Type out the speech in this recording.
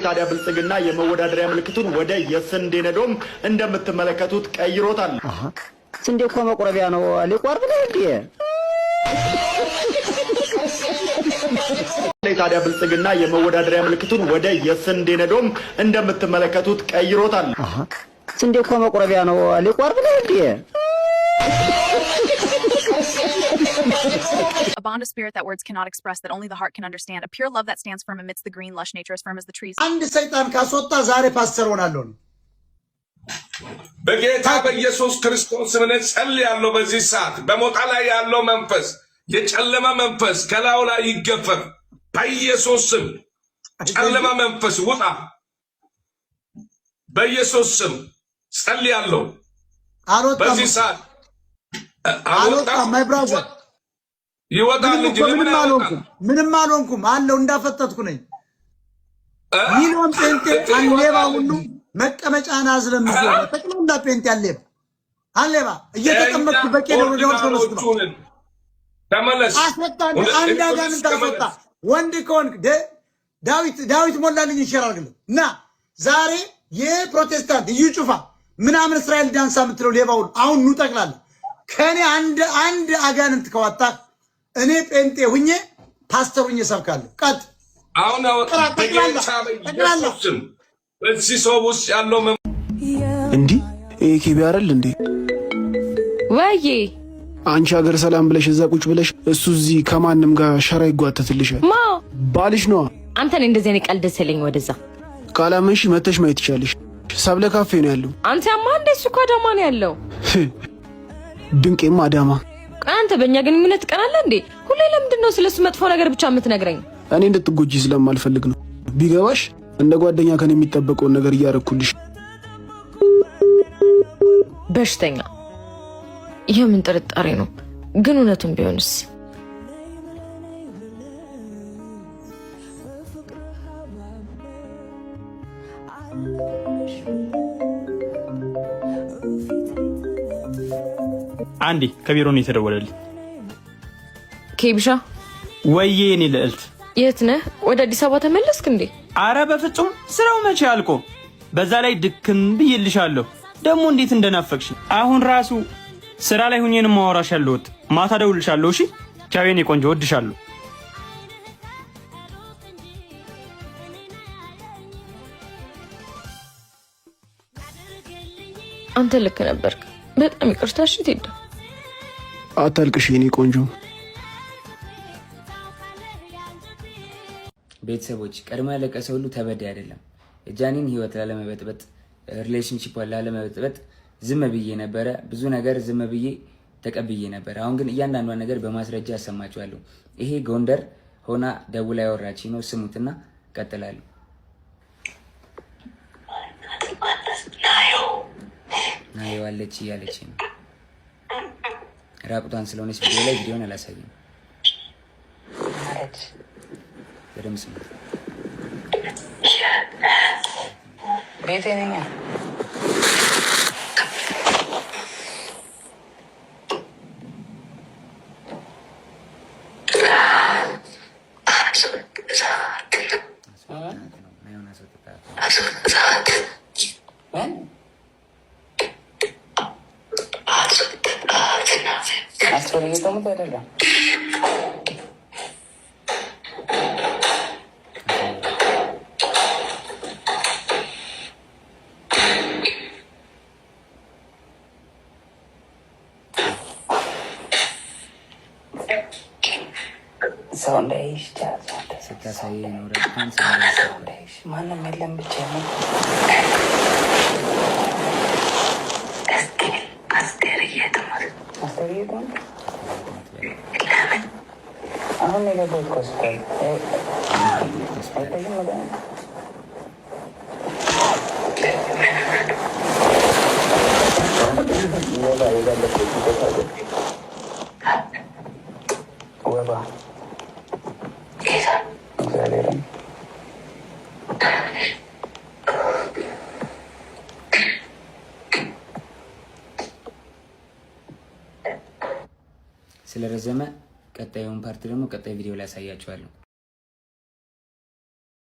ታዲያ ብልጽግና የመወዳደሪያ ምልክቱን ወደ የስንዴ ነዶም እንደምትመለከቱት ቀይሮታል። ስንዴ እኮ መቁረቢያ ነው። ሊቆርብ ነው እንዴ? ታዲያ ብልጽግና የመወዳደሪያ ምልክቱን ወደ የስንዴ ነዶም እንደምትመለከቱት ቀይሮታል። ስንዴ እኮ መቁረቢያ ነው። ሊቆርብ ነው እንዴ? A bond of spirit that words cannot express, that only the heart can understand. A pure love that stands firm amidst the green, lush nature, as firm as the trees. አንድ ሰይጣን ካስወጣ ዛሬ ፓስተር ሆናለሁ ነው። በጌታ በኢየሱስ ክርስቶስ ስም እኔ ጸልያለሁ። በዚህ ሰዓት በሞጣ ላይ ያለው መንፈስ፣ የጨለማ መንፈስ ከላዩ ላይ ይገፈፍ። በኢየሱስ ስም ጨለማ መንፈስ ውጣ። በኢየሱስ ስም ጸልያለሁ። አልወጣም። በዚህ ሰዓት አልወጣም። My brother። ይወጣል ምንም እንጂ እኮ ለምን ምንም አይወጣም? አልሆንኩም። ምንም አልሆንኩም አለው፣ እንዳፈጠጥኩ ነኝ። ሚሊዮን ጴንጤ አሌባ ሁሉ መቀመጫን አዝለምዞ ጠቅላላ ጴንጤ አሌባ አሌባ እየተቀመጥኩ በቄ ወደ ኦርቶዶክስ ግባ። ኦሪጂናሎቹን ተመለስ። አስወጣ፣ አንድ አጋንንት አስወጣ። ወንድ ከሆንክ ዳዊት ዳዊት ሞላልኝ share አድርግልን እና ዛሬ የፕሮቴስታንት እዩ ጩፋ ምናምን እስራኤል ዳንሳ የምትለው ሌባ ሁሉ አሁን ኑ ጠቅላላ ከእኔ አንድ አንድ አጋንንት ከዋጣ እኔ ጴንጤ ሁኜ ፓስተር ሁኜ ሰብካለሁ። ቀጥ አሁን ጥራ፣ ጠቅላላ በጌታ ጠቅላላ በኢየሱስ ስም በዚህ ሰው ውስጥ ያለው እንዲህ ይሄ ኬቢ አይደል እንዴ? ወዬ። አንቺ ሀገር ሰላም ብለሽ እዛ ቁጭ ብለሽ እሱ እዚህ ከማንም ጋር ሸራ ይጓተትልሻል። ማ? ባልሽ ነዋ። አንተ ነህ እንደዚህ አይነት ቀልድ ደስ ያለኝ። ወደዛ። ካላመንሽ መተሽ ማየት ይቻለሽ። ሰብለ ካፌ ነው ያለው። አንተ ያማ እንደ እሱ እኮ አዳማ ነው ያለው። ድንቄም አዳማ። ቆይ አንተ በእኛ ግንኙነት ትቀናለህ እንዴ? ሁሌ ለምንድን ነው ስለሱ መጥፎ ነገር ብቻ የምትነግረኝ? እኔ እንድትጎጂ ስለማልፈልግ ነው። ቢገባሽ እንደ ጓደኛ ከኔ የሚጠበቀውን ነገር እያረኩልሽ። በሽተኛ። የምን ጥርጣሬ ነው ግን? እውነቱን ቢሆንስ? አንዴ ከቢሮ ነው የተደወለልኝ። ኬብሻ። ወይዬ የኔ ልዕልት። የት ነህ? ወደ አዲስ አበባ ተመለስክ እንዴ? አረ በፍጹም፣ ስራው መቼ አልቆ። በዛ ላይ ድክም ብዬልሻለሁ። ደግሞ እንዴት እንደናፈቅሽ። አሁን ራሱ ስራ ላይ ሁኜ ነው የማወራሽ ያለሁት። ማታ ደውልልሻለሁ። እሺ ቻው የኔ ቆንጆ፣ እወድሻለሁ። አንተ ልክ ነበርክ። በጣም ይቅርታ። እሺ ቴዳ። አታልቅሽ የኔ ቆንጆ። ቤተሰቦች፣ ቀድሞ ያለቀሰ ሁሉ ተበዳይ አይደለም። የጃኒን ህይወት ላለመበጥበጥ፣ relationship ላለመበጥበጥ ዝም ብዬ ነበረ። ብዙ ነገር ዝም ብዬ ተቀብዬ ነበረ። አሁን ግን እያንዳንዷን ነገር በማስረጃ አሰማችኋለሁ። ይሄ ጎንደር ሆና ደውላ ያወራችኝ ነው። ስሙትና ቀጥላለሁ። ናየዋለች እያለች ነው። ራቁቷን ስለሆነች ቪዲዮ ላይ ቪዲዮን አላሳይም። በደምብ ስሙት። ቤቴ ነኝ። ማይሆን አስወጥታት። ምን? አስፈልግ አይደለም። ሰው እንዳይሽ። ስታሳይ የኖረ ሰው እንዳይሽ፣ ማንም የለም ብቻ ነው። አስቴር ትሙት። አሁን የገባሁት እኮ ሆስፒታል አይታይም መድኃኒት። ወባ የጋለበት ወባ እግዚአብሔርን። ስለረዘመ ቀጣዩን part ደግሞ ቀጣይ ቪዲዮ ላይ ያሳያችኋለሁ።